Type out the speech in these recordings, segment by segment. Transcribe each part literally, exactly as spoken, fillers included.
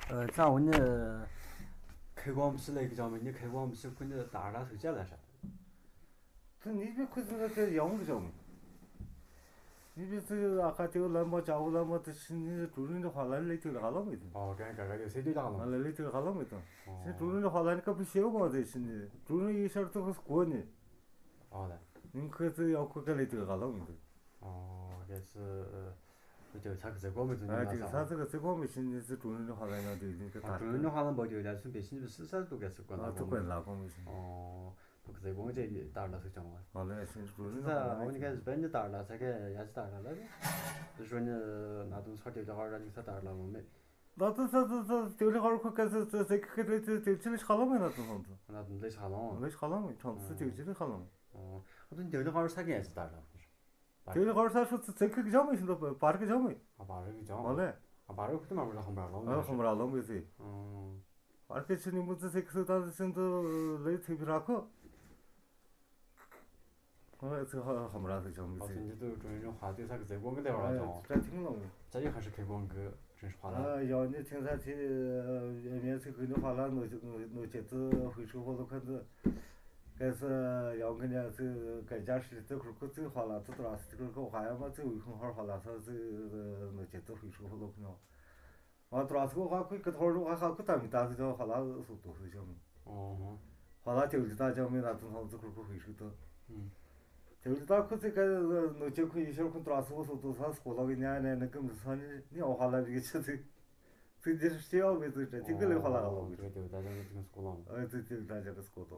ཨ། ཚ་འུ་ནི་ཁེ་གོམ་སི་ལེ་གི་ཅང་མི་ནི་ཁེ་གོམ་སི་ཁུ་ནི་ད་ར་སུ་ཅ་ལ་ཧྲ། ཏུ་ནི་པེ་ཁུ་ཙི་ན་ཏེ་ཡོང་གི་ཅང་མི། ནི་པེ་ཙི་ཨ་ཁ་ཏེ་ལམ་པ་ཅ་བོ་ལམ་པ་ཏུ་ཤི་ནི་ཀྲུ་རིན་ཧ་ལ་ལེ་ཏེ་ཧ་ལོ་མི་ཏུ། ཨོ་ཀེ་ཀེ་ཀེ་སེ་ཏེ་ཧ་ལོ། ཨ་ལ་ལེ་ཏེ་ཧ་ལོ་མི་ཏུ། ཨོ། སེ་ཀྲུ་རིན་ཧ་ལ་ནི་ཀ་པུ་ཤེ་བོ་མ་ཏེ་ཤི་ནི་ཀྲུ་རིན་ཡི་ཤར་ཏུ་ཁུ་སྐོ་ནི། ཨོ་ལེ། ནིང་ཁོ་ཚོ་ཡང་ཁོ་ག་ལེ་དེ་ག་ལོག་མི་འདུག་ཨོ་ཡེ་སི། ཨ། དེ་ཚ་གི་ཟེ་གོ་མི་འདུག་ཨ། ཉི་དེ་མ་ཚ་ས། ཚ་གི་ཟེ་གོ་མི་ཤིན་ནི་ཟི་ཀྲུང་ནི་ཧ་ལ་ཡང་དེ་ཡིན་གི་ཨ། ད་ཀྲུང་ནི་ཧ་ལ་འབོ་དེ་ལ་སུན་པེ་ཤིན་པེ་སི་ས་དུ་ག་ཟེ་གོ་ཨ། ལ་ཐུག་གོ་ལ་གོ་མི་ཤིན། ཨོ། དུ་གི་ཟེ་གོ་ཅེ་ཡི་ཏར་ལ་ཟེ་ཅང་བ། ཨ་ལེ་ཤིན་ཀྲུང་ནི་ཧ་ལ་ས་ཡང་ཡ་ཇི་ཏར་ལ་ས་ག་ཡ་ཇི་ཏར་ལ་ལ་ཟེ། ཞོ་ནི་ན་དུང་ཚོ་དེ་ལ་ག་ར་ནི་ས་ཏར་ལ་ལོ་མེ། ད་ད་ད་ད་ད་དེ་ལས་ཧར་ཁུ་ཀ་ས་ས་ས་ཁི་ཁི་ལས་དེ་དེ་ཆི་ལས་ཤ་ལོ་མེ་ན་དུང་སོང་དུ། ན་དུང་ལས་ཤ་ལོ། ལས་ཤ་ལོ་མེ་ཐང་ས་དེ་ཆི་ལས་ཤ་ལོ་མེ། ཨོ། ཨ་དུང་དེ་ལས་ཧར་ས་གི་ཡ་ཅི་ད་ར། དེ་ལས་ཧར་ས་ཤོ་ས་ས་ཁི་གི་ཇོ་མེ་ཤིན་དུ་པར་གི་ཇོ་མེ། ཨ་པར་གི་ཇོ། ཨོ་ལེ། ཨ་པར་གི་ཁུ་དུ་མ་མ་ལ་ཧོམ་ར་ལོ་མེ། ཨ་ཧོམ་ར་ལོ་མེ་ཟེ། ཨོ། པར་གི་ཆི་ནི་མུ་ཙི་ས་ཁི་ས་ད་ཤིན་དུ་ལས་ཐེ་བི་ར་ཁོ། ཁོ་ཚོ་ཧ་ཧ་མ་ར་ཚོ་བྱུང་མི་ཨ་ཚོད། ཚོད་འདི་དུ་ཀྲུང་ཡོན་ཧྭ་དེ་ས་གི་ཟེ་གོང་གི་ལས་བ་ཨ་ཅོང་། ཅ་ཐིང་ལོང་། ཅ་ཡི་ཧ་ཧྲི་ཁེ་གོང་གི་ཀྲུང་ཧྭ་ལ། ཨ་ཡོ་ནི་ཐིང་ས་ཚི་མེ་ཚི་གི་ནི་ཧྭ་ལ་ནོ་ནོ་ཅེ་ཙི་ཧུའི་ཧྲི་ཧོ་ལོ་ཁན་ཙི། གལ་སྲིད་ཡོང་གི་ནི་ཚི་གན་ཇ་ཧྲི་ཙི་ཁུར་ཁུ་ཙི་ཧྭ་ལ་ཙི་ཏུ་ར་སི་ཁུར་ཁུ་ཧྭ་ཡ་མ་ཙི་ཝི་ཁུང་ཧོར་ཧྭ་ལ་ས་ཙི་ནོ་ཅེ་ཙི་ཧུའི་ཧྲི་ཧོ་ལོ་ཁན་ནོ། ང་ཏྲ་སི་ཁོ་ཁ་ཁུ་ཁ་ཐོར་རུ་ཁ་ཁ་ཁུ་ཏ་མི་ཏ་སི་ཇོ་ཧ་ལ་སུ་ཏོ་སི་ཇོ་མི། ཨོ་ཧོ། ཧ་ལ་ཏེ་ལི་ཏ་ཇོ་མི་ན་ཏུ་ཧོ་ཙི་ཁུ་ཁུ་ཧི་ཤུ་ཏོ། ཨུམ། ཏེ་ལི་ཏ་ཁུ་ཙི་ཀ་ནོ་ཅེ་ཁུ་ཡི་ཤོར་ཁུ་ཏྲ་སི་ཁོ་སུ་ཏོ་ས་སི་ཁོ་ལོ་གི་ཉ་ནེ་ནེ་ཀུམ་ཏུ་ས་ནི་ནི་ཨོ་ཧ་ལ་བི་གི་ཆི་ཙི། ཙི་ཏི་ཤེ་ཨོ་བི་ཙི་ཏྲ་ཏི་ཀི་ལི་ཧ་ལ་ཧ་ལོ་བི། ཏེ་ལི་ཏ་ཇོ་མི་ཏུ་སི་ཁོ་ལོ། ཨོ་ཙི་ཏེ་ལི་ཏ་ཇོ་གི་སི་ཁོ་ཏོ།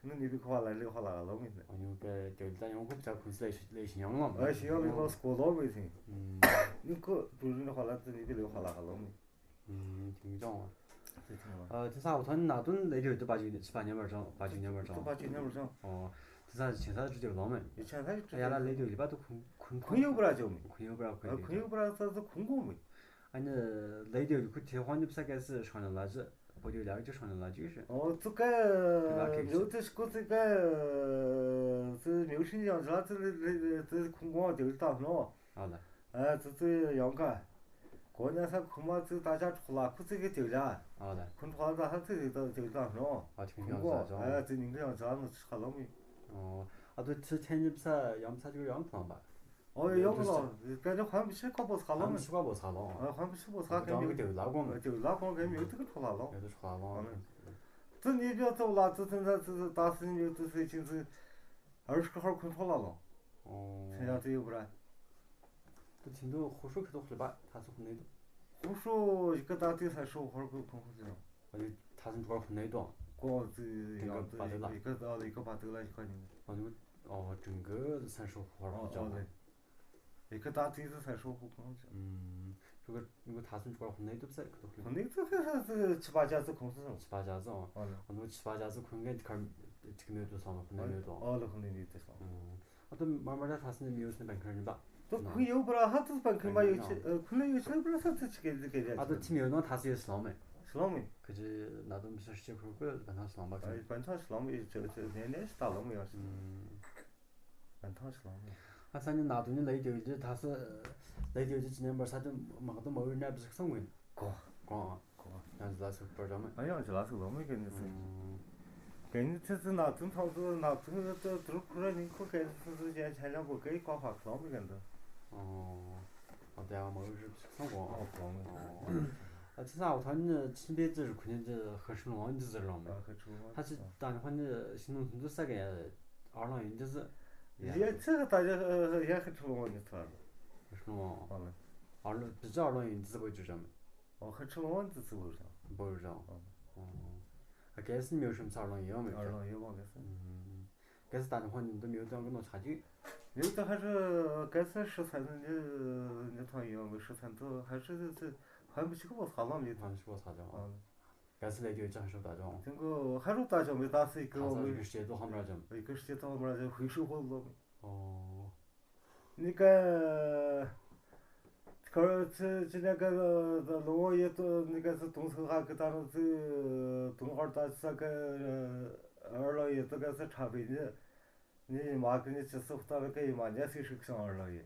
ནི་ནི་བི་ཁོ་ལ་ལི་ཧ་ལ་ལོ་མི་ནི། ཨ་ཉུ་ཀ་ཏེ་ལི་ཏ་ཡོང་ཁུ་ཅ་ཁུ་སི་ལེ་ཤི་ལེ་ཤི་ཡང་ལོ། ཨ་ཤི་ཡང་ལི་ལོ་སི་ཁོ་ལོ་མི་སི། ཨུམ། ནི་ཁོ་ཏུ་རི་ནི་ཧ་ལ་ཙི་ནི་བི་ལི་ཧ་ལ་ཧ་ལོ་མི། ཨུམ། ཐིང་ཅང་བ། ཨ་ཐིང་ལོ། ཨ་ཐིང་ས་འུ་ཐོན་ན་དུན་ལེ་རི་ཏུ་པ་ཅིག་ནི་ཕྱི་པ་ཉམས་པར་ཅང་པ་ཅིག་ཉམས་པར་ཅང་། ཏུ་པ་ཅིག་ཉམས་པར་ཅང་། ཨོ། ཐིང་ས་ཆེན་ས་ཅུ་ཏེ་ལོ་མི། ཡ་ཆེན་ས་ཅུ་ཏེ། ཡ་ལ་ལེ་ཏུ་ལི་པ་ཏུ་ཁུན་ཁུན་ཁུན་ཡོ་པ་ར་ཅོ་མི། ཁུན་ཡོ་པ་ར་ཁུན་ཡོ་པ་ར་ས་ཙི་ཁུན་གོ་མི། ཨ་ནི་ལེ་ཏུ་ཡུ་ཁུ་ཐེ་ཧོན་ནི་ས་ཀ་སི་ཤོ་ན་ལ་ཅི། བོད་ཡུལ་ལ་ཅི་ཧྲང་ལ་ཅི་ཧྲི། ཨོ་ཙི་ཀ་ལ་ཁེ་ཉོ་ཏི་ཤི་ཀོ་ཙི་ཀ་ཙི་མྱུ་ཤིན་ཡང་ཇ་ཙི་ལི་ལི་ཙི་ཁུང་ཀོང་ཏེ་ལི་ཏ་ནོ། ཨ་ལ། ཨ་ཙི་ཙི་ཡང་ཀ་གོ་ཉ་ས་ཁུ་མ་ཙི་ཏ་ཅ་ཁྲོ་ལ་ཁུ་ཙི་ཀི་ཏེ་ལ། ཨ་ལ། ཁུན་ཁོ་ལ་ཏ་ཧ་ཙི་ཏེ་ཏེ་ལི་ཏ་ནོ། ཨ་ཁུང་ཀོང་ཨ་ཙི་ཉིང་ཀི་ཡང་ཇ་ནོ་ཁ་ལོ་མི། ཨོ། ཨ་ཏུ་ཙི་ཐེན་ཉིབ་ས་ཡང་ས་ཅི་ཡང་ཐོང་པ། ཨོ་ཡོང་ལོ། ཀ་ནི་ཧོན་པི་ཤི་ཁོ་པོ་ས་ལོ། ཧོན་པི་ཤི་ཁོ་པོ་ས་ལོ། ཨ་ཧོན་པི་ཤི་པོ་ས་ཀ་ནི་ཏེ་ལ་གོང་། ཏེ་ལ་གོང་ཀ་མི་ཏི་ཀི་ཐོ་ལ་ལོ། ཡོད་ཐོ་ལ་ལོ། ཙི་ནི་ཏེ་ཙོ་ལ་ཙི་ཙི་ཙི་ཙི་ད་སི་ནི་ཏི་སི་ཅིན་ཙི་ཨར་ཤི་ཧར་ཁུན་ཐོ་ལ་ལོ། ཨོ། ཚེ་ཡ་ཏི་ཡོ་བ་ར། ཏུ་ཐིན་དུ་ཧུ་ཤོ་ཁི་ཐོ་ལ་པ་ད་སོ་ཁུ་ནི་ཏུ། ཧུ་ཤོ་ཡི་ཀ་ད་ཏི་ས་ཤོ་ཧར་ཁུན་ཁུན་ཧུ་ཟི་ཡོ། ཨ་ཏི་ད་སི་ནི་ཀ་ཁུ་ནི་ཏུ། ཀོ་ཙི་ཡང་ཏི་ཡི་ཀ་ད་ལ་ཡི་ཀ་ད་ལ་ཡི་ཀ་པ་ཏི་ལ་ཡི་ཀ་ནི། ཨ་ཏི་ཨོ་ཀྲིང་གི་ས་ཤོ་ཧར་ཁུན་ཨོ་ལེ། ཡི་གེ་ད་ཏི་ཙི་ས་ཧྲོ་ཁུ་ཁོང་ཅི། ཨུམ། ཁྱོད་ཀྱི་ཁྱོད་ཀྱི་ཐ་སུན་ཅུ་པ་ཁོ་ནའི་དུབ་ས་ཁོ་ཐོག་ཁོ་ནའི་ཙི་ཁ་ས་ཙི་ཆི་པ་ཅ་ཙི་ཁོང་སུ་སོང་། ཆི་པ་ཅ་ཙི་ཨོ། ཨོ་ལེ། ཨོ་ནུ་ཆི་པ་ཅ་ཙི་ཁོང་གན་ཁར་ཅིག་མེད་དུ་སོང་ལ་ཁོ་ནའི་མེད་དུ། ཨོ་ལེ་ཁོ་ནའི་མེད་དུ་སོང་། ཨུམ། ཨ་ཏུ་མར་མར་ད་ཐ་སུན་མི་ཡོད་སུན་པན་ཁར་རིམ་པ། ཏུ་ཁོ་ཡོད་པ་ར་ཧ་ཏུ་པན་ཁར་མ་ཡོད་ཆི་ཨ་ཁོ་ནའི་ཡོད་ཆི་པ་ར་ས་ཙི་ཆི་གེ་ཙི་གེ་རེ། ཨ་ཏུ་ཆི་མི་ཡོད་ནོ་ཐ་སུ་ཡོད་སོང་མེ། སོང་མེ། ཁ་ཅི་ན་དུམ་སར་ཤེ་ཁུར་ཁུར་པན་ཐང་སོང་པ་ཁ། པན་ཐང་སོང་མེ་ཆི་ཆི་ནེ་ནེ་ཤི་ད་ལོ་མེ་ཡོད་སོང་། ཨུམ། ཨན་ཐང་ཤི་ལོང་མེ། ཨ་ས་ནི་ན་དུ་ནི་ལའི་དེ་ཇི་ཐ་ས་ལའི་དེ་ཇི་ཅི་ནེམ་བར་ས་དུ་མ་གཏོང་མ་འོས་ནབ་ཟིག་སོང་ངིན། གོ། གོ། ཡང་ཇི་ལ་སུ་པར་ཇོ་མེ། ཨ་ཡང་ཇི་ལ་སུ་ལོ་མེ་གེ་ནི་སུ། ཨུམ། གེ་ནི་ཚི་ཚི་ན་དུ་ཐང་དུ་ན་དུ་ནི་དུ་དུ་རུ་ཁུ་ར་ནི་ཁུ་གེ་ནི་སུ་སུ་ཅན་ཆ་ལ་གོ་གེ་གོ་ཧ་ཁ་ལོ་མེ་གེ་འདུ། ཨོ། ཨ་དེ་ཨ་མ་འོས་རིབ་ཟིག་སོང་གོ། ཨོ་གོ་མེ། ཨོ། ཨ་ཅི་ས་འོ་ཐ་ནི་ཆིན་པེ་ཙི་རུ་ཁུ་ནི་ཙི་ཧི་ཧྲི་ལོང་ཨན་ཙི་ཟེར་ལོང་མེ། ཨ་ཧི་ཧྲི་ལོང་ཨན་ཙི། ཧ་ཅི་ད་ནི་ཧོ་ནི་ཤིང་ནུ་ཐུན་ཙི་ས་གེ་ཨར་ལོང་ཡིན་ཙི་ཟི། ཡ་ཙི་ཧི་ད་ཡ་ཧི་ཧྲི་ལོང་ཨན་ཙི་ཐ་རུ། ཧི་ཧྲི་ལོང་ཨ་ལེ། ཨར་ལོང་བི་ཙི་ཨར་ལོང་ཡིན་ཙི་ཟི་བོ་ཅུ་རམ། ཨོ་ཧི་ཧྲི་ལོང་ཨན་ཙི་ཙི་བོ་རམ། བོ་རམ། ཨ་གེ་སི་མྱོ་ཤམ་ཚ་ཨར་ལོང་ཡོད་མེད་ཨར་ལོང་ཡོད་མ་གེ་སི། གལ་སྲིད་ད་ནི་ཧོན་ནི་འདི་མིའུ་ཏང་གི་ནོ་ཆ་རྒྱུས། མིའུ་ཏང་ཧ་ཧྲི་གལ་སྲིད་ཧྲི་ཚན་ནི་ནི་ཐང་ཡོང་གི་ཧྲི་ཚན་དུ་ཧ་ཧྲི་ཚི་ཧོན་པི་ཆི་གི་བོ་ས་ལོང་ཡོད་ཐང་ཆི་གི་བོ་ས་ཅང་། གལ་སྲིད་ལས་རྒྱུ་ཅང་ཧྲི་ད་ཅང་། ཐེང་གི་ཧ་རུ་ད་ཅང་མི་ད་སི་གི་ཧ་བོ་ས་མི་གི་ཤེ་ཏོ་ཧམ་ར་ཅང་། གི་ཤེ་ཏོ་ཧམ་ར་ཅང་ཧུའི་ཧྲི་ཧོ་ལོ། ཨོ། ནི་ཀ་ཁར་ཚི་ཅི་ནི་ཀ་ལོ་ཡེ་ཏོ་ནི་ཀ་སི་དུང་སི་ཧ་ཀི་ཏ་ནོ་ཚི་དུང་ཧར་ཏ་ས་ཀ་ཨར་ལོ་ཡེ་ཏོ་ཀ་སི་ཁྲ་བི་ནི་ནི་མ་ཀི་ནི་ཅི་སི་ཧུ་ཏ་ར་ཀ་ཡི་མ་ཉ་སི་ཧྲིག་ཤང་ཨར་ལོ་ཡེ།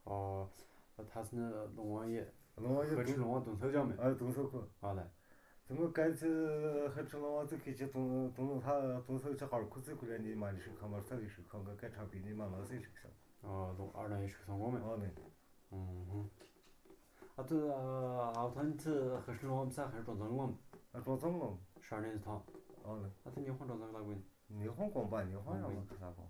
ཨོ། ད་ཐ་སི་ནི་ལོང་བ་ཡེ། ལོང་བ་ཡོད་ཁ་ཁྲི་ལོང་བ་དུང་ས་ཅང་མེད། ཨ་དུང་ས་ཁོ། ཨ་ལ། དུང་ཁ་ཚི་ཁ་ཁྲི་ལོང་བ་ཚི་ཁི་ཆི་དུང་དུང་ལྷ་དུང་ས་ཆ་ཁར་ཁུ་ཚི་ཁུ་ལ་ནི་མ་ནི་ཤི་ཁ་མར་ས་གི་ཤི་ཁང་གི་སྐད་ཁྲག་པི་ནི་མ་ལ་སི་ཤི་ཤང་། ཨ་ལོང་ཨར་ན་ཡི་ཤི་སང་གོ་མེད། ཨ་ནི། ཨུ་ཧུ། ཨ་ཏུ་ཨ་ཐན་ཚི་ཁ་ཁྲི་ལོང་བ་ས་ཁ་ཁྲི་ལོང་ཚང་ངམ། ཨ་ཀྲོང་ཚང་ངམ། ཤར་ནས་ཐང་། ཨ་ནི། ཨ་ཏུ་ཉི་ཧོང་ཀྲོང་ཚང་ལ་གོ་ཡིན། ཉི་ཧོང་གོང་པ་ཉི་ཧོང་ཡང་མ་ཁ་ལ་གོ།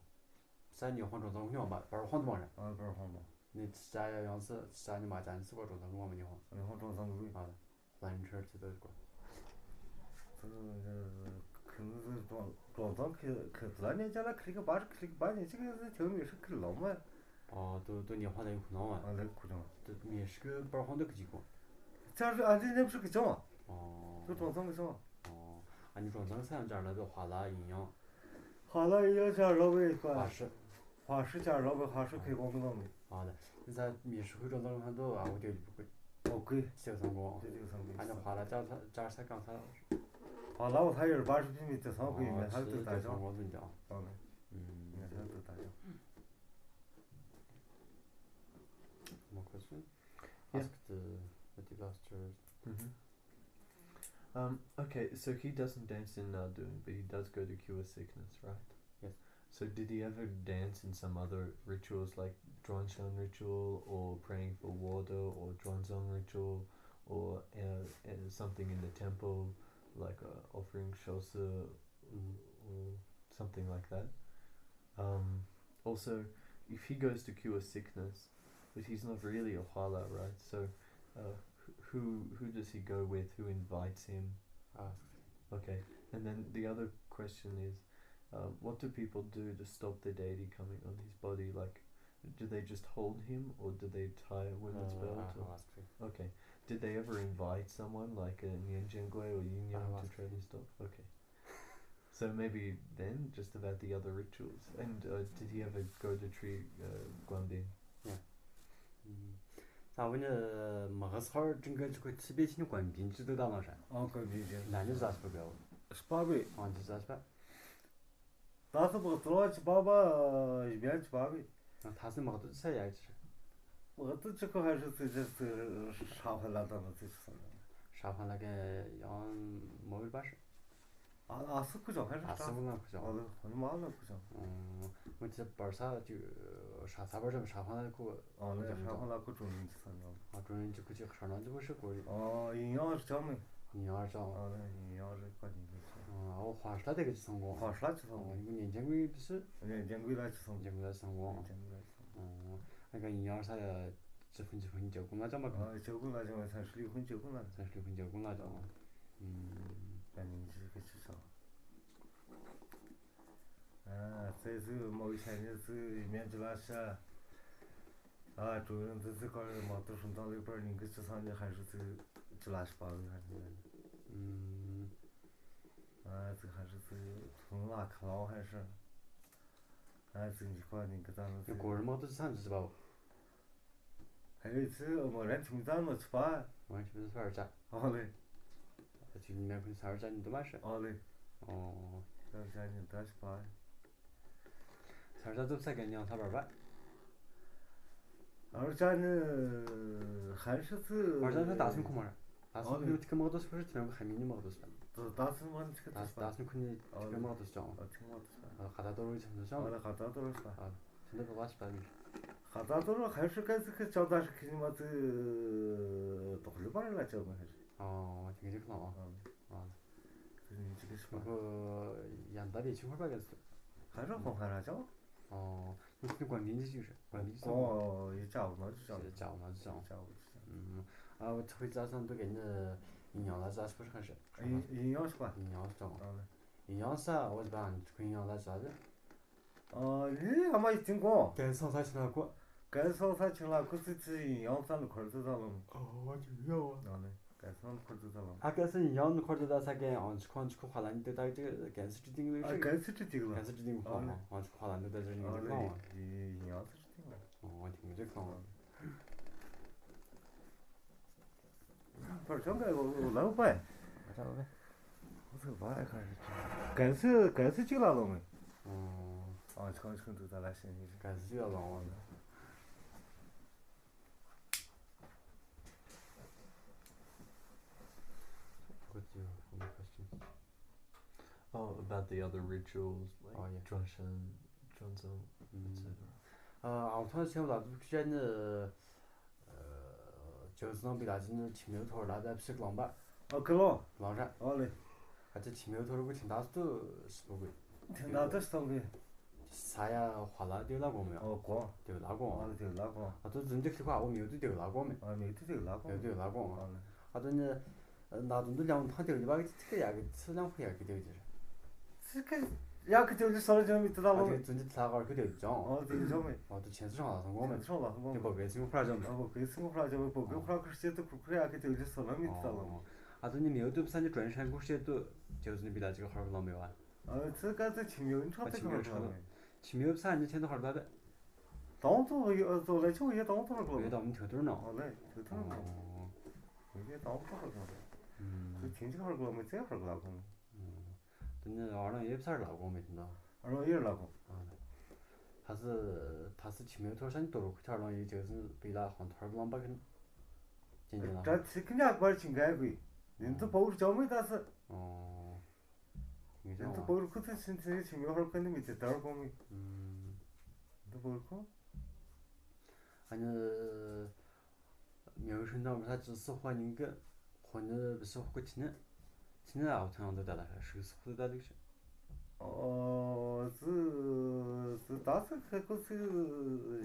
ས་ཉི་ཧོང་ཀྲོང་ཚང་ཉོ་མ་པར་ཧོང་དུ་མ་ར། ཨ་པར་ཧོང་མ། ནི་ཅ་ཡ་ཡང་ས་ཅ་ཉི་མ་ཅ་ཉི་སི་པ་ཀྲོང་ཚང་ཉོ་མ་ཉི་ཧོང་། ཉི་ཧོང་ཀྲོང་ཚང་གི། ཨ་ལ་ལན་ཁྲེར་ཚི་དོ་གོ། ཁི་ནི་ཀྲོང་ཀྲོང་ཚང་ཁི་ཁི་ལ་ནི་ཅ་ལ་ཁི་ལི་ཀི་པར་ཁི་ལི་ཀི་པར་ནི་ཅི་གི་ཟི་ཐེ་མི་ཤི་ཁི་ལོ་མ། ཨ་དོ་དོ་ཉི་ཧོང་ལ་ཡོད་ཁུ་ནོ་མ། ཨ་ལ་ཁུ་ནོ། དོ་མི་ཤི་ཁི་པར་ཧོང་དུ་ཁི་ཅི་གོ། ཅ་རི་ཨ་ཛི་ནེམ་ཤི་ཁི་ཅོང་། ཨ་དོ་ཀྲོང་ཚང་ཁི་ཅོང་། ཨ་ནི་ཀྲོང་ཚང་ས་ཡང་ཅ་ལ་དོ་ཧ་ལ་ཡིན་ཡང་། ཧ་ལ་ཡིན་ཡང་ཅ་ལ་བའི་ཧ་ཧ་ཧྲི། 华师加老板，华师开工作没？好的，你在美食会中当中很多啊，我就不会。OK，这个成功，这这个成功。俺家华了加他加他干他。华了，我他也是八十平米，这上回没他都打上。成功是你讲。好的，嗯，没他都打上。More question? Yeah. Ask the what the last year. Mm-hmm. Um, okay, so he doesn't dance in Naduin, but he does go to cure sickness, right? Yes. So did he ever dance in some other rituals like Zhuanshan ritual or praying for water or Zhuanzong ritual or uh, uh, something in the temple like uh, offering shosu or, or something like that? Um, also, if he goes to cure sickness, but he's not really a Huala, right? So uh, who who does he go with? Who invites him? Ask. Okay, and then the other question is, uh, what do people do to stop the deity coming on his body? Like, do they just hold him, or do they tie a women's belt? Or... Okay. Did they ever invite someone like a Nianjiangui or Yin Yang to try to stop? Okay. So maybe then, just about the other rituals. And uh, did he ever go to tree uh, Guanbin? Yeah. ད་འོ་ནི་མ་ག་སར་ཀྲིང་ཀ་ཅི་ཁོ་ཚི་པེ་ཆི་ནི་ཀོན་པིན་ཅི་དུ་ད་མ་ཧྲ། ཨོ་ཀོན་པིན་ཅི། ན་ནི་ཟ་སྤ་གའོ། སྤ་བེ། ཨོ་ཅི་ཟ་སྤ། ད་སི་པ་ཙོ་ཅི་པ་པ་ཡི་བྱ་ཅི་པ་བེ། ད་སི་མ་ག་དུ་ས་ཡ་ཅི་ར། མ་ག་དུ་ཅི་ཁོ་ཧ་ཧྲི་ཚི་ཅི་ཚི་ཧྲ་ཧ་ལ་ད་ན་ཚི་ཅི་སོང་། ཧྲ་ཧ་ལ་གེ་ཡང་མོ་བི་པ་ཧྲ། ཨ་ཨ་སི་ཁུ་ཅང་ཧ་ར། ཨ་སི་ཁུ་ལ་ཁུ་ཅང་། ཨ་ལེ་ཁོ་ནི་མ་ལ་ཁུ་ཅང་། ཨོ། ངོ་ཚེ་བར་ས་ཅིག་ཧྲ་ས་བར་ཞམ་ཧྲ་ཧོ་ལ་ཁུ། ཨ་ལེ་ཧྲ་ཧོ་ལ་ཁུ་ཀྲུང་ཡིན་ཅི་ས་ཉོ། ཨ་ཀྲུང་ཡིན་ཅི་ཁུ་ཅིག་ཧྲ་ན་ཅི་བུ་ཧྲི་ཀོ་རི། ཨོ་ཡིན་ཡང་རི་ཅང་མི། ཡིན་ཡང་རི་ཅང་། ཨ་ལེ་ཡིན་ཡང་རི་ཀ་ནི་ཡིན་ཅི། ཨོ་ཧོ་ཧྲ་དེ་གི་ཅི་སང་གོ། ཧོ་ཧྲ་ཅི་སང་གོ། ཨོ་ཡིན་ཉན་ཅང་གི་བི་སི། ཉན་ཅང་གི་ལ་ཅི་སང་གོ། ཉན་ཅང་གི་ལ་ཅི་སང་གོ། ཉན་ཅང་གི་ལ་ཅི་སང་གོ། ཨོ། ཨ་ཀ་ཡིན་ཡང་ས་ཡ། ཅི་ཕུན་ཅི་ཕུན་ཅི་ཀུན་ལ་ཅང་མ་ཀུན། ཨ་ཅི་ཀུན་ལ་ཅང་མ་ཚན་ཤི་ལི་ཕུན་ཅི་ཀུན་ལ། ཚན་ཤི་ལི་ཕུན་ཅི་ཀུན་ལ་ཅང་མ། ཨུམ། ད་ནིང་ཅི་གི་ཅི་སང་། ཨ་ཙེ་ཙི་མོ་གི་ཆ་ནི་ཙི་ཡི་མེན་ཅི་ལ་ཤ། ཨ་ཀྲུའུ་རེན་ཙི་ཙི་ཀ་རེ་མ་ཏུ་ཧྲུན་ཏང་ལི་པར་ནིང་གི་ཅི་སང་ནི་ཧ་ཤི་ཙི་ཅི་ལ་ཤ་པ་གི་ཧ་ནི། ཨུམ། ཨ་ཙི་ཧ་ཤི་ཙི་ཐུང་ལ་ཁ་ལའོ་ཧ་ཤི། ཨ་ཙི་འཇིགས་པ་ནིང་གི་ད་ནི་ཙི། གོ་རི་མ་ཏུ་ཅི་སང་ཅི་ཅི་པའོ། ཧེ་ཚི་མོ་རན་ཐིང་ཙང་ནོ་ཆི་པ། མོ་རན་ཐིང་ཙང་སར་ཅ། ཨོ་ལེ། ཨ་ཅི་མེ་ཁུན་སར་ཅ་ནི་དུ་མ་ཤི། ཨོ་ལེ། ཨོ། སར་ཅ་ནི་ད་ཆི་པ། སར་ཅ་ཙུབ་ས་གན་ཡང་ལྷ་བར་བ། སར་ཅ་ནི་ཧན་ཤི་ཙི། སར་ཅ་ནི་ད་སུན་ཁུ་མ་ར། ད་སུན་ཁུ་ནི་ཐི་ཁི་མག་དོ་སུ་ཤི་ཐི་ཁི་ཧ་མི་ནི་མག་དོ་སུ། ད་སུན་མ་ནི་ཐི་ཁི་ད་སུན་ཁུ་ནི་ཐི་ཁི་མག་དོ་སུ་ཅང་། ཨོ་ཐི་མག་དོ་སུ། ཨ་ཁ་ད་དོ་རུ་ཆེན་དོ་ཅང་། ཨོ་ལེ་ཁ་ད་དོ་རུ་ཤི་པ། ཨ། དེ་འདྲ་བ་ཞིག་ད་མི། ཁ་ད་དོ་རུ་ཧན་ཧྲི་ཀ་ཙི་ཁི་ཅང་ད་ཧྲི་ཁི་ཉི་མ་ཙི། དོག་ལི་པ་ར་ལ་ཅོ་མི་ཧ་ཧྲི། ཨོ་དེ་འདྲ་ཁི་ལ་ཨོ། ཨ། དེ་འདྲ་ཁི་ཤི་པ། ཁོ་ཡང་ད་དེ་ཆུང་ཧར་པ་ག་ཙི། ཧ་ར་ཁོང་ཧ་ར་ཅོ། ཨོ། ངས་ཁི་ཀོན་ནི་ཅི་ཞུ་ཧྲི། ཀོན་ནི་ཅི་སོང་། ཨོ་ཡི་ཅའོ་ནོ་ཅི་ཅོ། ཅའོ་ནོ་ཅི་ཅོ། ཅའོ་ཅི་ཅོ། ཨ་བ་ཚོ་ཙ་སང་དུ་ག་ནི་ཡིན་ཡང་ལ་ཙ་སྤུ་ཧ་ཧྲི། ཡིན་ཡང་ཤི་པ། ཡིན་ཡང་ཅོ། ཨོ། ཡིན་ཡང་ས་འོ་ཙི་པ་ཁོ་ཡིན་ཡང་ལ་ཙ་ཟི། ཨ་ལི་ཨ་མ་ཡི་ཚིང་གོ། གན་སོང་ས་ཆི་ན་གོ། གན་སོང་ས་ཆི་ལ་ཁུ་ཙི་ཙི་ཡང་ས་ལ་ཁོར་ཙི་ཙ་ལོ། ཨོ་ཅི་ཡོ། ཨ་ལི་གན་སོང་ལ་ཁོར་ཙི་ཙ་ལོ། ཨ་གན་སི་ཡང་ཁོར་ཙི་ཙ་ས་གན་ཨོ་ཅི་ཁོང་ཅི་ཁོ་ཁ་ལ་ནི་དེ་ད་ཅི་གན་སི་ཅི་ཏིང་ལི་ཨ་ཤི། གན་སི་ཅི་ཏིང་ལ། གན་སི་ཅི་ཏིང་ཁོ་ཨ་ལི་ཨོ་ཅི་ཁོ་ཁ་ལ་ནི་དེ་ད་ཅི་ནི་ཨ་ཏིང་ལི་ཁོ་ཨ། ཡི་ཡང་སི་ཅི་ཏིང་ལ། ཨོ་ཏིང་ལི་ཁོ་ཨ། ཕར་ཆང་ག་ལའུ་པའི། ཨ་ཅག་པའི། ཨོ་ཚེ་བ་ཁ་རེ། གལ་སྲིད་གལ་སྲིད་གཅིག་ལ་ལོང་མེད། ཨོ། ཨ་ཆང་ཆང་དུ་ད་ལ་ཤེས་ནི། གལ་སྲིད་གཅིག་ལ་ལོང་བ་ན། Oh, about the other rituals, like Oh, yeah. Juanshan, Juanzang, Mm. et cetera. ཨ་ཨའོ་ཐང་ཆེན་པོ་ལ་དུ་བཤད་ནི། ཇོ་ཟི་ནང་པི་ལ་ཅི་ནི་ཆི་མེའུ་ཐོར་ལ་དབ་སིག་ལོང་པ། ཨོ་ཁེ་ལོ། ལོང་ར། ཨོ་ལེ། ཨ་ཅི་ཆི་མེའུ་ཐོར་གི་ཐིན་ད་སུ་སི་པོ་གི། ཐིན་ད་སུ་སི་པོ་གི། ས་ཡ་ཧ་ལ་དེ་ལ་གོ་མེ། ཨོ་གོ། དེ་ལ་གོ། ཨོ་དེ་ལ་གོ། ཨ་ཏོ་ཛུན་ཏི་ཁི་ཁ་ཨོ་མེའུ་དུ་དེ་ལ་གོ་མེ། ཨོ་མེའུ་དུ་དེ་ལ་གོ། མེའུ་དུ་ལ་གོ། ཨོ་ལེ། ཨ་ཏོ་ནི། ན་དུན་དུ་ལ་ཐང་དེ་ལ་བ་གི་ཚི་ཁ་ཡ་གི་ཚི་ལང་ཁུ་ཡ་གི་དེ་ལ་ཅི་ར། ཚི་ཁ་ཡ་གི་དེ་ལ་ཅི་ས་ལ་ཅི་མི་དེ་ལ་ཨ་ལོ། དེ་ཛུན་ཏི་ལ་གར་ཁུ་དེ་ལ་ཅང་། ཨོ་དེ་ལ་ཅང་མེ། ཨོ་ཏོ་ཆེན་སུ་ཧ་ལ་སང་གོ་མེ། ཆེན་སུ་ཧ་ལ་སང་གོ་མེ། དེ་བ་གི་སིང་ཕ་ར་ཅང་མེ། ཨོ་བ་གི་སིང་ཕ་ར་ཅང་མེ། བ་གི་ཕ་ར་ཁུ་ཤེ་དུ་ཁུ་ཁུ་ཡ་གི་དེ་ལ་ཅི་ས་ལ་མི་དེ་ལ་ལོ། ཨ་ཏོ་ནི་མེའུ་དུ་བསམ་ནི་ཀྲོན་ཧྲན་ཁུ་ཤེ་དུ་ཇོ་ཟི་ནི་པི་ལ་ཅི་ག་ཧར་ལོ་མེ་བ། ཨ་ཚི་ཀ་ཚི་ཆི་མེའུ་ཁྲག་ཨ་ཚི་ཆི་མེའུ་ཁྲག་ལ། ཆི་མེའུ་བསམ་ནི་ཆེན་དུ་ཧར་ལ་བེ། དང་ཐོག་ཡོད་ཙོ་ལ་ཆུ་ཡོད་དང་ཐོག་ལ་ཡོད་དང་མི་ཐོད་ཐོར་ནང་། ཨོ་ལེ་ཐོད་ཐོར་ནང་། ཨོ། ཡོད་དང་ཐོག་ལ་ཡོད། ཨུམ། ཁྱིམ་གཅིག་ཧར་གླ་མི་ཚེ་ཧར་གླ་ཁོང་། ཨུམ། དེ་ནི་ཨ་རང་ཡེབ་སར་ལ་གོང་མེད་དོ། ཨ་རང་ཡེར་ལ་གོང་། ཨོ་ལེ། ཐ་སི་ཐ་སི་ཆི་མེའུ་ཐོར་ཤན་ཏོ་རུ་ཁུ་ཐར་ལང་ཡེ་ཅེ་སི་པི་ལ་ཁོང་ཐོར་གླང་པ་ཁན། ཅན་ཅན་ལ། ད་ཚི་ཁི་ཉག་པར་ཆིང་ག་གི། ནིན་ཏུ་པོ་རུ་ཅོ་མི་ད་སི། ཨོ། ངེས་ཅན་ནི་ཏུ་བོར་ཁུ་ཚུར་ཕྱིན་ཚེ་ཆི་མེའུ་ཧོར་ཀ་ནི་མི་ཚེ་དར་གོང་མི། ཨུམ། ནི་ཏུ་བོར་ཁུ། ཨ་ནི་མེའུ་ཧྲིན་དང་ལྷ་ཅི་སོགས་པ་ཉིན་གི་ཁོ་ནི་བི་སོགས་ཀི་ཆི་ནི་ཆི་ནི་ཨའོ་ཐང་དུ་ད་ལ་ཧྲ་ཧྲི་སོགས་དུ་ད་ལུགས་ཤིག་ཨོ་ཙི་ཙི་ད་ཙི་ཁ་ཁུ་ཚི་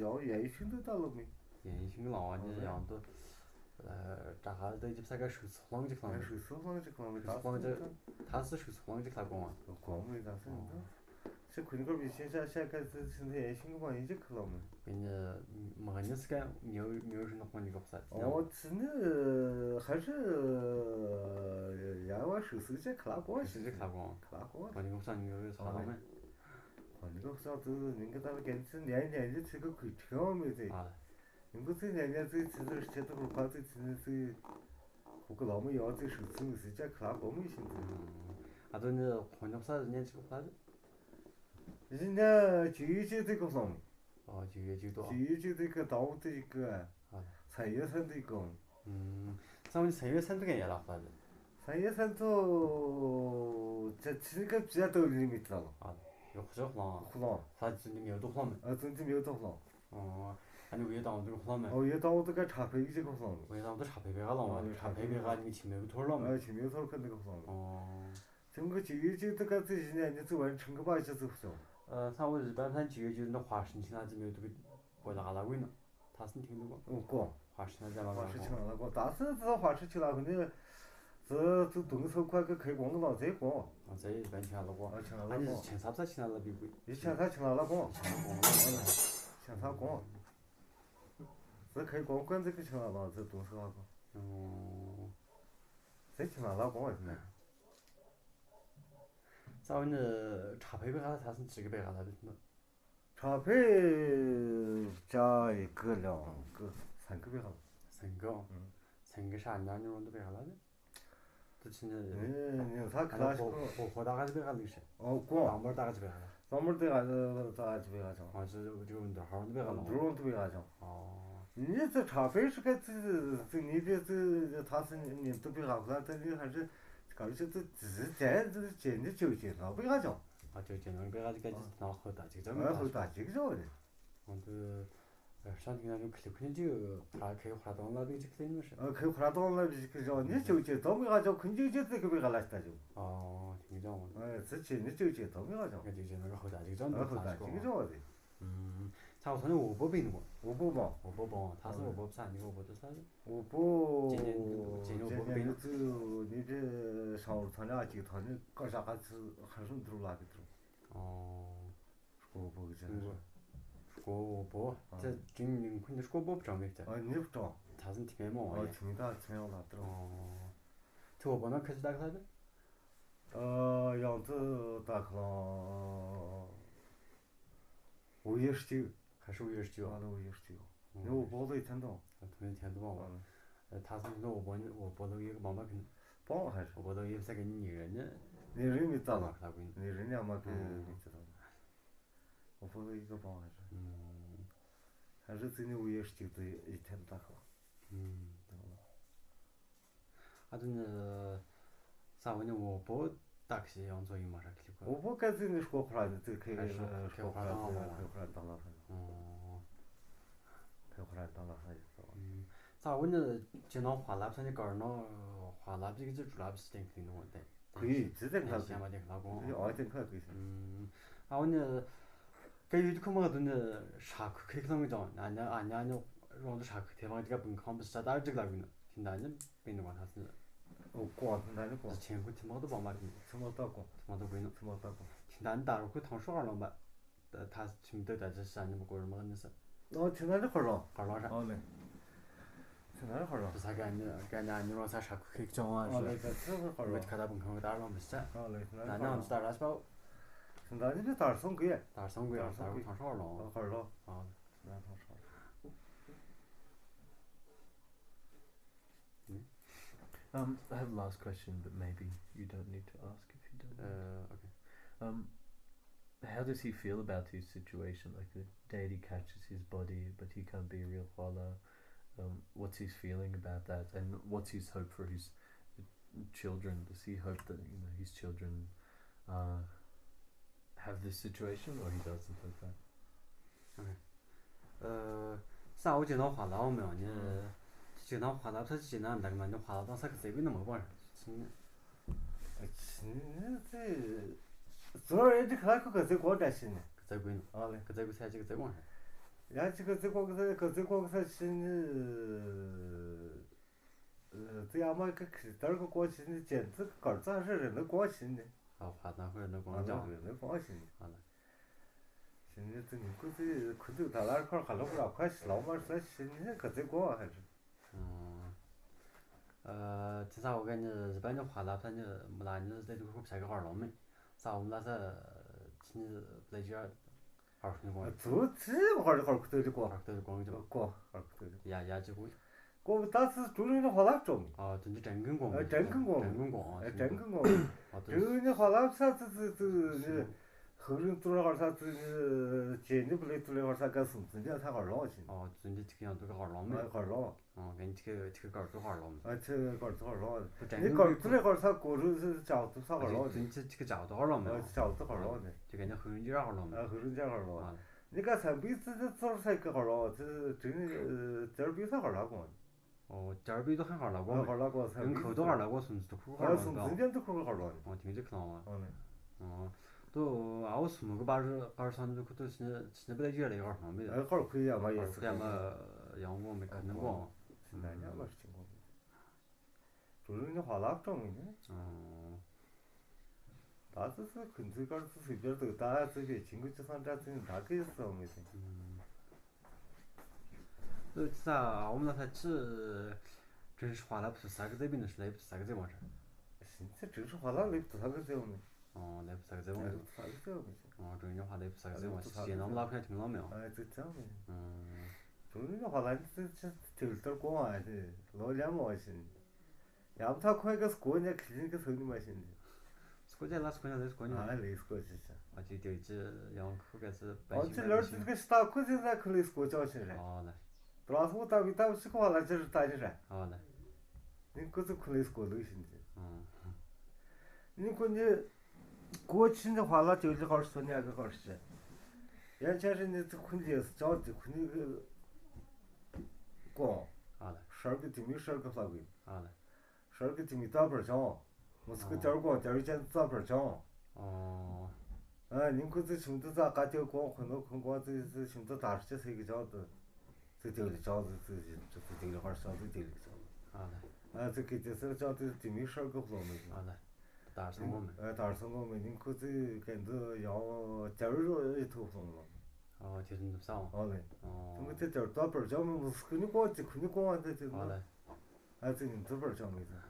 ཡང་ཡའི་ཤིན་དུ་ད་ལོ་མི། ཡའི་ཤིན་གི་ལང་བ་ནི་ཡང་དུ། དྲ་ག་ལ་ད་ཇི་ས་ག་ཧྲུག་སུ་ལང་ཅིག་ལང་། ཧྲུག་སུ་ལང་ཅིག་ལང་མི་ད་སུ་ལང་ཅིག་ད་སུ་ཧྲུག་སུ་ལང་ཅིག་ལ་གོང་བ། གོང་མི་ད་སུ་ད། ཤི་ཁུན་གོར་བི་ཤེ་ཤ་ཤ་ཀ་ཙི་ཚི་ནི་ཡའི་ཤིན་གི་མ་ཡིན་ཅིག་ཁི་ལོ་མི། ཡིན་མ་ཉི་སི་ཀ་མྱོ་མྱོ་ཧྲུ་ནོག་མ་ཉི་གོག་ས། ཨོ་ཙི་ནི་ཧ་ཧྲི་ཡ་བ་ཧྲུག་སུ་ཅིག་ཁི་ལ་གོ་ཤི་ཅིག་ལ་གོང་ཁི་ལ་གོ་མ་ཉི་གོག་ས་ཉི་གོག་ས་ལ་མི། མ་ཉི་གོག་ས་ཙི་ཉིན་གི་ད་གན་ཚི་ཉན་ཉན་ཅིག་ཚི་གི་ཁུ་ཁི་ལོ་མི་ཙི། ཡིན་གོ་ཚིག་ཉན་ཉན་ཚིག་ཚིག་ཚིག་ཆེ་ཏོག་རུ་ཁ་ཚིག་ཚིག་ནི་ཚིག་ཁོ་གི་ལོ་མི་ཡོད་ཚིག་ཧྲུག་ཚིག་ནི་ཟི་ཅག་ཁ་གོ་མི་ཤིན་ཚིག་ཨ་དོ་ནི་ཁོ་ཉོག་ས་ཉན་ཅིག་ཁ་ཚིག་ཟི་ཉ་ཅི་ཡུལ་ཅིག་ཚིག་གོ་སོང་མི། ཨོ་ཅི་ཡུལ་ཅིག་ཏོ། ཅི་ཡུལ་ཅིག་ཚིག་གི་དང་པོ་ཚིག་གི་ཨ་ས་ཡོད་ས་འདི་གོ། ས་བོན་ས་ཡོད་ས་འདི་ག་ཡ་ལག་ས་རེད། ས་ཡོད་ས་འདི་ཚ་ཚིག་གི་བྱ་དོ་ལི་མི་ཚ་ལོ། ཨ་ཡོག་ཆོག་ལོ། ཁོ་ལོ། ས་ཚིག་འདི་མེད་དོ་ལོ་མི། ཨ་ཚིག་འདི་མེད་དོ་ལོ། ཨོ། ཨ་ནི་ཝེ་དང་དུ་ལྷོ་མེ། ཨོ་ཝེ་དང་དུ་ག་ཁྲ་ཕེ་གི་ཅིག་གོ་སོང་། ཝེ་དང་དུ་ཁྲ་ཕེ་བེ་ག་ལོ་མ། ཨོ་ཁྲ་ཕེ་བེ་ག་ནི་ཆི་མེ་གི་ཐོར་ལོ་མེ། ཨོ་ཆི་མེ་གི་ཐོར་ཁ་འདི་གོ་སོང་། ཨོ། ཚུན་གི་ཅི་ཡུལ་ཅིག་དུ་ག་ཚི་ཞི་ནས་ནི་ཚུ་ཝན་ཁྲིང་གི་པ་ཅི་ཚུ་སོང་། ཨ་ས་བོ་ཞི་པ་ཐན་ཅི་ཡུལ་ཅིག་ནི་ཧྭ་ཧྲིན་ཆི་ན་ཅི་མེ་དུ་གི་བོ་ལ་ག་ལ་གུ་ནི། ད་སིན་ཐིང་དུ་གོ། ཨོ་གོ། ཧྭ་ཧྲིན་ན་ཅ་མ་ཧྭ་ཧྲི་ཆི་ན་ལ་གོ། ད་སིན་ཙི་ཧྭ་ཧྲི་ཆི་ལ་གུ་ནི། ཙི་ཙི་དུང་སོ་ཁ་གི་ཁའི་གོང་གི་ལོ་ཟེ་གོ། ཨ་ཙི་བན་ཆ་ལ་གོ། ཨ་ཆ་ལ་ཨ་ནི་གོ། ཆེན་ས་ས་ཆི་ན་ལ་བི་གུ། ཡི་ཆ་ས་ཆི་ན་ལ་གོ། ཆེན་ས་གོ། ཆེན་ས་གོ། ཙི་ཁའི་གོང་ཀན་ཙི་ཁ་ཆི་ན་ལ་ཙི་དུང་སོ་ཁ་གོ། ཨོ། ཙི་ཆི་ན་ལ་གོ་ཡིན་ན། ཙ་བ་ནི་ཁྲ་ཕེ་བེ་ག་ལ་ད་སིན་ཅི་གི་བེ་ག་ལ་བི་ནི། ཁྲ་ཕེ་ཅ་ཡི་ཀི་ལོང་ཀི་སན་ཀི་བེ་ག་ལ། སན་ཀི་ཨོ། སན་ཀི་ཧྲ་ཉ་ཉོ་རོ་འདི་བེ་ག་ལ་བི། དུ་ཆི་ནི། ནི་ནི་ས་ཁ་ལ་ཤི་ཁོ། ཧོ་ཧོ་ད་ག་ཅི་བེ་ག་ལ་ལི་ཤི། ཨོ་གོ། དང་པོར་ད་ག་ཅི་བེ་ག་ལ། དང་པོར་ད་ག་ཅི་བེ་ག་ལ་ཆོ། ཨ་ཅི་ཅི་འདི་ཧ་རོ་འདི་བེ་ག་ལ། འདི་རོ་འདི་བེ་ག་ལ་ཆོ། ཨོ། ནི་ཙི་ཁྲ་ཕེ་ཧྲི་ཀ་ཙི་ཙི་ནི་ཏེ་ཙི་ཐ་སི་ནི་ཏུ་པི་ཧ་ཁུ་ལ་ཏ་ནི་ཧ་ཅི་ག་རུ་ཅི་ཙི་ཙི་ཙི་ཙི་ནི་ཅོ་ཅི་ནོ་པི་ཧ་ཅོ། ཨ་ཅོ་ཅི་ནོ་པི་ཧ་ཅི་ཀ་ཅི་ནོ་ཧོ་ད་ཅིག་ཅོ་ཨ་ཧོ་ད་ཅིག་ཅོ་ནི། ཨོ་ཏུ་ཤན་ཏི་ན་རུ་ཁི་ལི་ཁུ་ནི་ཅི་ཁ་ཁེ་ཁ་ཏོང་ལ་པི་ཅིག་ལེ་ནོ་ཤ། ཨ་ཁེ་ཁ་ཏོང་ལ་པི་ཅིག་ཅོ་ནི་ཅོ་ཅི་ཏོ་པི་ཧ་ཅོ་ཁུ་ཅི་ཅི་ཙི་ཁི་པི་ཧ་ལ་ཤ་ཅོ། ཨོ་ཅིག་ཅོ། ཨ་ཙི་ཅི་ནི་ཅོ་ཅི་ཏོ་པི་ཧ་ཅོ། ཨ་ཅིག་ཅི་ནོ་ཧོ་ད་ཅིག་ཅོ་ནི་ཨ་ཧོ་ད་ཅིག་ཅོ་ཟེ། ཚ་བོ་ཐོ་ནི་འོ་བོ་པིན་གོ། འོ་བོ་མོ། འོ་བོ་བོ། ཐ་སི་འོ་བོ་ས་ནི་འོ་བོ་དུ་ས། འོ་བོ། ཇེ་ཉེ་འོ་བོ་པིན། ཙི་ནི་ཏེ་ཤང་བོ་ཐ་ནི་ཨ་ཅིག་ཐ་ནི་ཀ་ཤ་ཀ་ཚི་ཧ་ཤུན་དུ་ལ་གི་དུ། ཨོ། འོ་བོ་གི་ཅན། འོ་བོ། ཨ། ཙི་ཅིང་ཉིང་ཁུན་དུ་ཀོ་བོ་བྲང་མེད་ཅན། ཨ་ནི་བྲང་། ཐ་སི་ཐི་མེ་མོ་ཨ། ཨ་ཅིང་ད་ཐི་མེ་ལ་དུ། ཨོ། ཐི་འོ་བོ་ན་ཁ་ཅི་ད་ག་ས་དུ། ཨ་ཡང་ཙི་ད་ཁ་ལ། 五月十九。还是五月十九？ ཨ་ལོ་五月十九。 ནི་འོ་བོ་ལོ་ཡི་ཐན་དོ། ཐུན་ཐན་དོ་མ་བ། ཐ་སང་ནི་འོ་བོ་ནི་འོ་བོ་ལོ་ཡི་གི་མ་མ་གི་ནི། པོང་ཧ་ར། འོ་བོ་ལོ་ཡི་ས་གི་ནི་ཉི་ར་ནི། ནི་རི་མི་ཙ་ལ། ལ་གི་ནི། ནི་རི་ནི་ཨ་མ་གི་མི་ཙ་ལ། འོ་བོ་ལོ་ཡི་གི་པོང་ཧ་ར། ཧ་ར་ཙི་ནི་五月十九དུ་ཡི་ཐན་ད་ཁོ། ཨ་དུ་ནི། ས་བོ་ནི་འོ་བོ། ཏག་ཞེས་ཡོངས་རྫོགས་ཡིན་མ་རེད་ཁི་ཁོ། འོ་བོ་ཀ་ཙི་ནི་ཤོ་ཁོ་ར་ནི་ཙི་ཁེ་ཁེ་ཁོ་ར་ཁེ་ཁོ་ར་དང་ལ་ཁེ་ཁོ་ར་དང་ལ་ཁེ་ཁོ་ར་དང་ལ་ཁེ་ཡོད་ས། ས་འོ་ནི་ཅི་ནོ་ཧ་ལབ་ས་ནི་གར་ནོ་ཧ་ལབ་ཅིག་ཅི་ལབ་ཞིག་ཏེང་ཁི་ནོ་ཏེ། ཁུ་ཡི་ཙི་ཏེང་ཁ་ཞ་མ་ཏེང་ལ་གོ། ཨོ་ཏེང་ཁ་ཁུ་ཡི། ཨ་འོ་ནི་ཀ་ཡུ་ཏི་ཁུ་མ་དུ་ནི་ཧྲ་ཁུ་ཁེ་ཁི་ལང་གི་ཅོང་ཨ་ཉ་ཨ་ཉ་ཉོ་རོང་དུ་ཧྲ་ཁུ་ཐེ་བང་ཅི་ག་བུན་ཁང་བུ་ས་ཏར་ཅིག་ལ་གུ་ནི་ཁི་ན་ནི། པིན་ནི་གོང་ཐ་སི། ཨོ་ཀོ་ཐུན་ཐ་ནི་ཀོ། ཆེན་ཁུ་ཐི་མོ་དུ་པོ་མ་རེད། ཐི་མོ་ཏོ་ཀོ། ཐི་མོ་ཏོ་ཀོ་ཡིན་ནོ། ཐི་མོ་ཏོ་ཀོ། ཐི་ཐ་ནི་ད་རུ་ཁུ་ཐང་ཤོག་ལོང་པ། ད་ཐ་ཆིམ་དུ་ད་ཅི་ས་ནི་མ་ཀོ་རུ་མ་ནི་ས། ཨོ་ཐི་ན་ནི་ཁོ་རོ། ཁོ་རོ་ར། ཨོ་ལེ། ཐི་ན་ནི་ཁོ་རོ། ས་ག་ནི་ག་ན་ནི་རོ་ས་ཧྲ་ཁུ་ཁིག་ཅོང་ཨ་ཨོ་ལེ་ཞུ། ད་ཐི་ཁོ་རོ། མི་ཁ་ད་བུན་ཁང་ད་ལོང་མི་ས། ཨོ་ལེ་ཐི་ན་ད་ནི་ཁོ་ནང་རོ། ད་ར་སྤའོ། ཐི་ན་ནི་ད་ར་སོང་གི་ཡ། ད་ར་སོང་གི་ཡ་ད་རུ་ཐང་ཤོག་ལོང་། ཨོ་ཁོ་རོ། ཨོ་ལེ། ཐི་ན་ཐང་ཤོག་ལོང་། Um, I have a last question, but maybe you don't need to ask if you don't want to. Uh, okay. Um, how does he feel about his situation? Like the date he catches his body, but he can't be a real father. Um, what's his feeling about that, and what's his hope for his children? Does he hope that, you know, his children uh, have this situation, or he doesn't hope that? Okay. ཨ། ས་འོ་ཅི་ནོ་ཧ་ལ་འོ་མེ་འོ་ནི། ཅི་ནོ་ཧ་ལ་ས་ཅི་ན་འདག་མ་ནི་ཧ་ལ་དང་ས་གི་ཙེ་བི་ནི་མ་པར་ཅི་ནི། ཅི་ནི་ཙི། ཟོར་ཨེ་ཏི་ཁ་ཁུ་ག་ཙེ་གོ་འདྲ་ཤི་ནི། ག་ཙེ་གོ་ནི། ཨ་ལེ། ག་ཙེ་གོ་ས་ཅི་ག་ཙེ་གོ་ཧ། ཡ་ཅི་ག་ཙེ་གོ་ག་ཙེ་ག་ཙེ་གོ་ག་ས་ཅི་ནི། ཙི་ཡ་མ་ག་ཁི་ཏར་ག་གོ་ཅི་ནི་ཅན་ཙི་གར་ཙ་རེ་རེ་ནི་གོ་ཅི་ནི། ཨ་ཧ་ན་ཧོ་ནི་གོ་ཨ་ཅང་། ཧོ་ནི་གོ་ཅི་ནི། ཨ་ལེ། ཞིང་ནི་ཙི་ནི་ཀུ་ཙི་ཁུ་ཏུ་ད་ལར་ཁར་ཁ་ལོ་ཁུ་ར་ཁ་ཤི་ལོ་མར་ས་ཞིང་ནི་ག་ཙི་གོ་ཨ་ཧ་རི། ཨ། ཐི་ས་འོ་ག་ནི་རི་པ་ནི་ཧ་ལ་ཕ་ནི་མ་ལ་ནི་ལེ་ཏུ་ཁུ་ཁུ་ས་གི་ཧར་ལོ་མི། ས་འོ་མ་ལ་ས་ཅི་ནི་ལེ་ཇི་ཧར་ཁུ་ནི་གོ། ཨ་ཙུ་ཙི་ཧར་ཧར་ཁུ་ཏུ་ལི་གོ། ཧར་ཁུ་ཏུ་ལི་གོ་གི་ཅི་གོ། ཧར་ཁུ་ཏུ་ལི། ཡ་ཡ་ཅི་གོ། ཀོ་བ་ཏ་སི་ཀྲུའུ་རིན་ཧོ་ལབ་ཀྲོང་། ཨ་དོན་གྱི་ཀྲན་ཀུན་གོང་། ཨ་ཀྲན་ཀུན་གོང་། ཀྲན་ཀུན་གོང་། ཨ་ཀྲན་ཀུན་གོང་། ཨ་ཀྲུའུ་རིན་ཧོ་ལབ་ས་ཙི་ཙི་ཙི་ནི་ཧུ་རིན་ཏུ་ར་ཧར་ས་ཙི་ནི་ཅེ་ནི་བུ་ལེ་ཏུ་ལེ་ཧར་ས་ག་སུམ་ཙི་ནི་ཐ་ཧར་ལོ་ཞིན། ཨ་ཙི་ནི་ཅི་ཀ་ཡང་ཏུ་ཀ་ཧར་ལོ་མེ། ཨ་ཧར་ལོ། ཨ་གན་ཅི་ཀ་ཅི་ཀ་ཀར་ཏུ་ཧར་ལོ་མེ། ཨ་ཅི་ཀར་ཏུ་ཧར་ལོ། ནི་ཀར་ཏུ་ལེ་ཧར་ས་ཀོ་རུ་ཅའོ་ཏུ་ས་ཧར་ལོ། ཨ་ཅི་ཅི་ཀ་ཅའོ་ཏུ་ཧར་ལོ་མེ། ཨ་ཅའོ་ཏུ་ཧར་ལོ་ནི། ཅི་ཀ་ནི་ཧུ་རིན་ཅི་ར་ཧར་ལོ་མེ། ཨ་ཧུ་རིན་ཅི་ར་ཧར་ལོ། ཨ་ནི་ཀ་སམ་པི་ཙི་ཙི་ཙོར་ས་ཀ་ཧར་ལོ་ཙི་ཅི་ནི་ཙེར་པི་ས་ཧར་ལོ་གོང་། ཨོ་ཅར་པི་དོ་ཧན་ཧར་ལ་གོ། ཧར་ལ་གོ་ས། ཡང་ཁོ་དོ་ཧར་ལ་གོ་སུམ་ཙི་ཁུ་ཧར་ལ་གོ། སུམ་ཙི་ཏུ་ཁུ་ཧར་ལ་གོ། ཨོ་ཐིང་ཅི་ཁ་ལ་ཨོ་ནི། ཨོ་དོ་ཨའོ་སུམ་གི་པར་པར་སང་ནི་ཁུ་དོ་སི་ནི་སི་ནི་པ་ལ་ཡོད་རེ་ཧར་ཧར་མི། ཨ་ཁར་ཁུ་ཡ་མ་ཡོད་ས་ཡ་མ་ཡང་གོ་མི་ཁ་ནི་གོ། སི་ན་ཡ་མ་ཤི་གོ། ཀྲུའུ་རིན་ཧོ་ལབ་ཀྲོང་ཡིན། ཨོ། ད་ཙི་ཙི་ཁུན་ཙི་ཀར་ཙི་ཙི་བྱར་དུ་ད་ཙི་བྱེད་ཆིང་གུ་ཅི་སང་འདྲ་ཙི་ད་ཀི་སོ་མི་ཟིན། ཨུ་ཙི་ཨ་འོ་མ་ལ་ས་ཅི། ཀྲུའུ་རིན་ཧོ་ལབ་སུ་ས་གི་ཙེ་བི་ནི་ལེབ་སུ་ས་གི་ཙེ་མ་རེད། ཞིན་ཙི་ཀྲུའུ་རིན་ཧོ་ལབ་ལེབ་སུ་ས་གི་ཙེ་མ་རེད། ཨོ་ལེབ་སུ་ས་གི་ཙེ་མ་རེད། ལེབ་སུ་ས་གི་ཙེ་མ་རེད། ཨོ་ཀྲུའུ་རིན་ཧོ་ལེབ་སུ་ས་གི་ཙེ་མ་རེད། ཞིན་ནམ་ལབ་ཁན་ཐིང་ལོ་མེད། ཨ་ཙི་ཙམ་མེད། ཨུ། ཀྲུའུ་རིན་ཧོ་ལབ་ནི་ཙི་ཙི་ཐིལ་ལྟར་གོང་ཨ་ཙི་ལོ་ལ་མོ་ཞིན། ཡང་ཐ་ཁོའི་ག་སྐོ་ཉ་ཁི་ལིན་གི་སོ་ནི་མ་ཤེས་ནི། སྐོ་ཅ་ལ་སྐོ་ཉ་ལ་སྐོ་ཉ། ཨ་ལེ་སྐོ་ཅི་ཅ། ཨ་ཅི་དེ་ཅི་ཡང་ཁུ་ག་སི་པ་ཨོ་ཅི་ལར་ཅི་གི་སྟ་ཁུ་ཅི་ན་ཁུ་ལི་སྐོ་ཅ་ཤེས་རེད། ཨོ་ལེ། ཏྲ་སོ་ཏ་བི་ཏ་བི་སི་ཁོ་ལ་ཅི་རི་ཏ་ཅི་རེད། ཨོ་ལེ། ནི་ཁུ་ཅི་ཁུ་ལི་སྐོ་ལུ་ཤིན་ཅི། ཨོ། ནི་ཁུ་ནི་སྐོ་ཆི་ནི་ཧ་ལ་ཅི་ལི་ཁར་སོ་ཉ་གི་ཁར་ཤི། ཡང་ཆ་རི་ནི་ཙི་ཁུ་ལི་སི་ཅང་ཅི་ཁུ་ནི་གི་སྐོ། ཨོ་ལེ། ཤར་གི་དེ་མི་ཤར་གི་ལྷ་གི། ཨོ་ལེ། ཤར་གི་དེ་མི་རྩ་བར་བྱང་། མོ་སི་ཀི་ཨོ། ཅར་གོང་ཅར་ཅན་རྩ་བར་བྱང་། ཨོ། ཨ་ནིང་ཁུ་ཙི་ཆུང་དུ་ཙ་ཀ་ཏེ་གོང་ཁུ་ནོ་ཁུ་གོང་ཙི་ཙི་ཆུང་དུ་དར་ཅི་སེ་གི་བྱང་དུ། ཙི་དེ་ལི་བྱང་ཙི་ཙི་ཙི་ཙི་དེ་ལི་ཧར་བྱང་ཙི་དེ་ལི་བྱང་། ཨོ་ལེ། ཨ་ཙི་ཀི་ཙི་སེ་བྱང་ཙི་དེ་མི་ཤར་གི་ལོ་མི། ཨོ་ལེ། དར་སོང་གོ་མི། ཨ་དར་སོང་གོ་མི་ནིང་ཁུ་ཙི་གན་དུ་ཡང་ཅར་རོ་ཡི་ཐུག་སོང་ལོ། ཨོ་དེ་ཚོ་འདུག་སོང་། ཨོ་ལེ། ཨོ། ཐུང་གི་ཙི་ཅར་རྩ་བར་བྱང་མོ་སི་ཀི་ནི་གོང་ཙི་ཁུ་ནི་གོང་ཨ་ཙི་ཙི། ཨོ་ལེ། ཨ་ཙི་ཉིན་ཐུར་བར་བྱང་མི་ཚེ།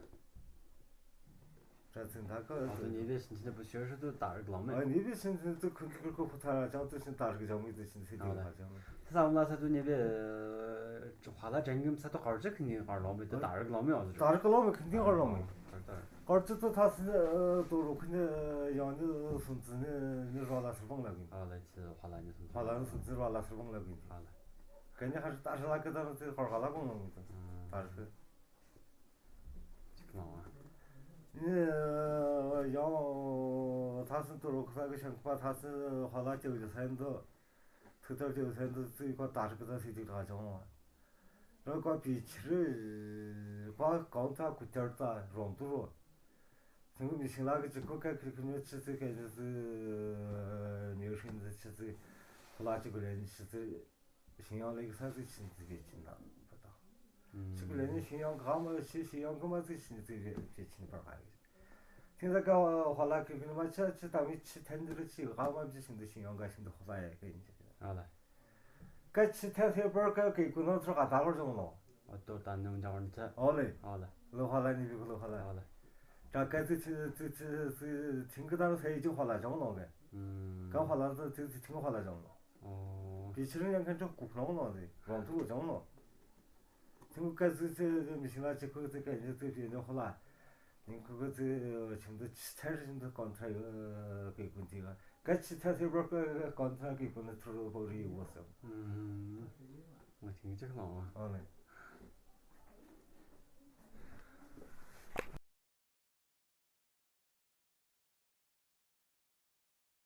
དྲ་ཚིགས་མཐའ་ཁ་ཨ་ཙི་ཉེ་བའི་ཕྱིན་ཆད་པོ་ཤོར་ཤོར་དུ་དར་གི་ལོང་མེད། ཨ་ཉེ་བའི་ཕྱིན་ཆད་དུ་ཁུ་ཁུ་ཁུ་ཁུ་ཐ་ར་ཅང་ཙི་ཕྱིན་དར་གི་བྱང་མི་ཚེ་ཕྱིན་ཚེ་དེ་བར་བྱང་མི། ཐ་ས་འོང་ལ་ས་དུ་ཉེ་བའི་ཧ་ལ་དྲན་གི་ས་དུ་གར་ཅི་ཁི་ཉིན་གར་ལོང་མེད་དུ་དར་གི་ལོང་མེད། ཨ་ཙི་དར་གི་ལོང་མེད་ཁི་ཉིན་གར་ལོང་མེད། དར་དར། གར་ཅི་ཙི་ཐ་སི་ནི་དུ་རུ་ཁི་ཉིན་ཡང་ནི་སུམ་ཙི་ནི་ནི་རོ་ལ་སུ་བང་ལ་གི། ཨ་ལ་ཅི་ཧ་ལ་ནི་སུམ་ཙི། ཧ་ལ་ནི་སུམ་ཙི་རོ་ལ་སུ་བང་ལ་གི། ཨ་ལ། ག་ཉི་ཧ་རི་ད་ཧྲི་ལ་གི་ད་རུ་ཙི་ཧ་ལ་གོང་ལོང་མེད་དུ་དར་གི། ཅིག་ལོང་བ། ཡང་ཐ་སི་ཏུ་རོ་ཁ་ས་གི་ཤང་ཁ་པ་ཐ་སི་ཧོ་ལ་ཅེ་གི་སན་དུ་ཐུག་ཐབས་ཅེ་གི་སན་དུ་ཙི་ཁོ་ད་རི་གི་ད་སི་ཏི་གྲ་ཅང་བ་རོ་ཁ་པི་ཆི་རི་ཁ་གང་ཐ་གུ་ཅར་ད་རོང་དུ་རོ། ཐེངས་གི་མི་ཤིང་ལ་གི་ཅི་ཁོ་ཁ་ཁི་ཁི་མི་ཆི་ཙི་ཁ་ཅི་ཙི་མི་ཤིང་ཙི་ཆི་ཙི་ཁོ་ལ་ཅི་གི་ལན་ཆི་ཙི། ཤིང་ཡང་ལེགས་ས་ཚིགས་ཆེན་ཚིགས་པའི་ཆིན་དང་བུ་དང་། ཆིག་ལས་ནི་ཤིང་ཡང་གང་མ་ཤི་ཤིང་ཡང་གི་མ་ཚིགས་ཆེན་ཚིགས་པའི་ཆིན་པར་ཧ་ཡོད། ཐེངས་ས་ཀ་ཧོ་ལ་ཁི་ཁི་ནི་མ་ཆ་ཆི་དང་མི་ཆི་ཐན་འདི་རུ་ཆི་གང་མ་བྱི་ཤིང་འདི་ཤིང་ཡང་ག་ཤིང་འདི་ཧོ་ལ་ཡ་གི་ཡིན་ཆི་ཨ་ལ། ཀ་ཆི་ཐན་ཧེ་པར་ཀ་གི་ཀུ་ནང་ཚུར་ག་ད་ལོར་བྱུང་ལོ། ཨོ་ཏོ་ད་ནུམ་འཇང་བར་ནི་ཚ། ཨོ་ལེ། ཨོ་ལ། ལོ་ཧོ་ལ་ནི་བི་ཁུ་ལོ་ཧོ་ལ། ཨོ་ལ། ད་ཀ་ཚི་ཆི་ཆི་ཆི་ཆི་ཐིང་གི་དང་ས་ཡི་ཅི་ཧོ་ལ་བྱུང་ལོ་གི། ཀ་ཧོ་ལ་ཚི་ཆི་ཐིང་ཧོ་ལ་བྱུང་ལོ། ཨོ། དེ་ཕྱིར་ཡང་མཁན་ཁྲོ་ཀུག་ལོང་ལོང་དེ་རོང་ཐུག་ལོ་བྱུང་ལོ། ཐིང་ཀ་ཙི་ཙི་མི་ཤིང་ལ་ཅི་ཁུ་ཙི་ཀ་ཉི་ཙི་ཕི་ནི་ཧོ་ལ། ནིང་ཁུ་ཁུ་ཙི་ཆིང་དུ་ཅི་ཐར་ཤིང་དུ་ཀོན་ཐྲ་ཡོད་གི་ཀུན་ཏི་ག་ཀ་ཅི་ཐར་ཐེ་བར་ཀ་ཀོན་ཐྲ་གི་ཀུན་ནི་ཐུ་རུ་བོ་རི་ཡོད་སམ། ང་ཐིང་ཅི་ལོང་བ། ཨོ་ནི།